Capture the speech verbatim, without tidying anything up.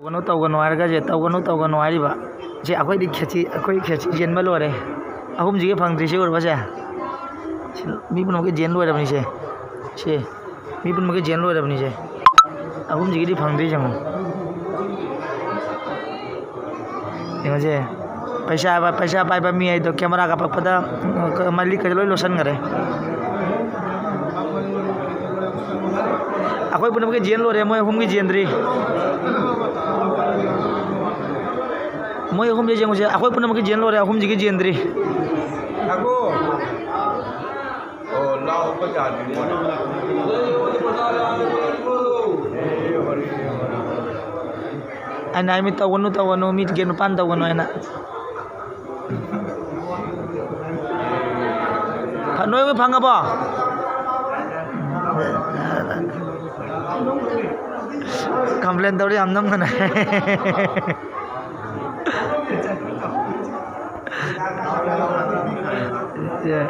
ꯇꯧꯒꯅꯨ, ꯇꯧꯒꯅꯨ ꯍꯥꯏꯔꯒ ꯁꯦ, ꯇꯧꯒꯅꯨ, ꯇꯧꯒꯅꯨ ꯍꯥꯏꯔꯤꯕ꯫ ꯁꯦ, ꯑꯩꯈꯣꯏꯗꯤ ꯈꯦꯆꯤ, ꯑꯩꯈꯣꯏ ꯈꯦꯆꯤ ꯌꯦꯟꯕ ꯂꯣꯏꯔꯦ꯫ ꯑꯍꯨꯝꯁꯤꯒꯤ ꯐꯪꯗ꯭ꯔꯤꯁꯦ ꯎꯔꯕ ꯁꯦ? ꯁꯤ ꯃꯤ ꯄꯨꯝꯅꯃꯛꯀꯤ ꯌꯦꯟ ꯂꯣꯏꯔꯕꯅꯤ ꯁꯦ꯫ ꯁꯦ, ꯃꯤ ꯄꯨꯝꯅꯃꯛꯀꯤ ꯌꯦꯟ ꯂꯣꯏꯔꯕꯅꯤ ꯁꯦ꯫ ꯑꯍꯨꯝꯁꯤꯒꯤꯗꯤ ꯐꯪꯗ꯭ꯔꯤ ꯌꯦꯡꯉꯣ꯫ ꯌꯦꯡꯉꯣꯁꯦ, ꯄꯩꯁꯥ, ꯄꯩꯁꯥ ꯄꯥꯏꯕ ꯃꯤ ꯍꯥꯏꯗꯣ ꯀꯦꯃꯦꯔꯥ ꯀꯥꯞꯄꯛꯄꯗ, ꯑ, ꯃꯥꯏ ꯂꯤꯛꯀꯁꯦ ꯂꯣꯏ ꯂꯣꯠꯁꯟꯈꯔꯦ꯫ ꯑꯩꯈꯣꯏ ꯄꯨꯝꯅꯃꯛꯀꯤ ꯌꯦꯟ ꯂꯣꯏꯔꯦ, ꯃꯣꯏ ꯑꯍꯨꯝꯒꯤ ꯌꯦꯟꯗ꯭ꯔꯤ꯫ ꯃꯣꯏ ꯑꯍꯨꯝꯁꯦ ꯌꯦꯡꯉꯨꯁꯦ, ꯑꯩꯈꯣꯏ ꯄꯨꯝꯅꯃꯛꯀꯤ ꯌꯦꯟ ꯂꯣꯏꯔꯦ, ꯑꯍꯨꯝꯁꯤꯒꯤ ꯌꯦꯟꯗ꯭ꯔꯤ꯫ ꯉꯥꯏꯈꯣ꯫ ꯑꯣ, ꯂꯥꯎꯕ ꯌꯥꯗꯦ꯫ ꯑꯩꯅ ꯍꯥꯏ, "ꯃꯤ ꯇꯧꯒꯅꯨ, ꯇꯧꯒꯅꯨ, ꯃꯤ ꯒꯦꯠ ꯃꯄꯥꯟ ꯇꯧꯒꯅꯨ" ꯍꯥꯏꯅ꯫ ꯐ-, ꯅꯣꯏ ꯐꯪꯉꯕꯣ? Complain ꯇꯧꯔꯤ ꯌꯥꯝ ꯅꯝꯒꯅꯨ꯫ ꯌꯥꯏ꯫